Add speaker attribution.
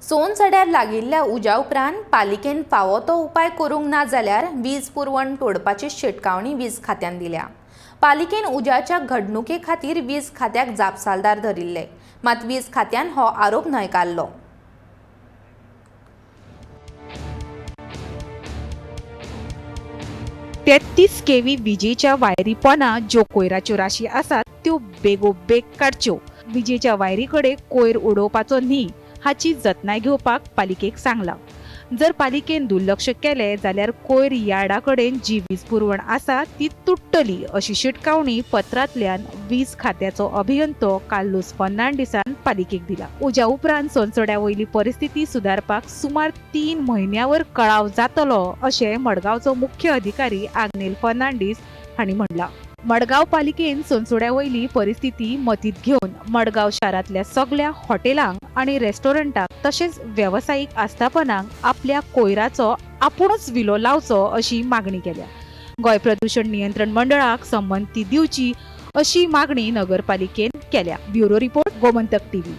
Speaker 1: सोनसड्यार लागिल्ल्या उज्या उपरांत पालिकेन फावो तो उपाय करूंक ना जाल्यार वीज पुरवण तोडपाची शिटकावणी वीज खात्यान दिल्या. पालिकेन उज्याच्या घडणुके खातीर वीज खात्याक जापसालदार धरिल्ले, मात वीज खात्यान हो आरोप न्हयकारलो.
Speaker 2: 33 केव्ही विजेच्या वायरी पोना ज्यो कोयराच्यो राशी आसात त्यो बेगोबेग काडच्यो. विजेच्या वायरी कडेन कोयर उडोवपाचो न्ही हाची जतनाय घेवपाक पालिकेक सांगलां. जर पालिकेन दुर्लक्ष केलें जाल्यार कोयर यार्डा कडेन जी वीज पुरवण आसा ती तुट्टली अशी शिटकावणी पत्रांतल्यान वीज खात्याचो अभियंतो कार्लूस फर्नांडीसान पालिकेक दिला. उज्या उपरांत सोनसड्या वयली परिस्थिती सुदारपाक सुमार 3 म्हयन्यावर कळाव जातलो अशें मडगांवचो मुख्य अधिकारी आग्नेल फर्नांडीस हांणी म्हणलां. मडगांव पालिकेन सोनसड्या वयली परिस्थिती मतींत घेवन मडगांव शारांतल्या सगल्या हॉटेलांक आनी रेस्टॉरंटांक तशेंच वेवसायीक आस्थापनांक आपल्या कोयराचो आपुणूच विलो लावचो अशी मागणी केल्या. गोंय प्रदूषण नियंत्रण मंडळाक संमती दिवची अशी मागणी नगरपालिकेन केल्या. Bureau report, Gomantak TV.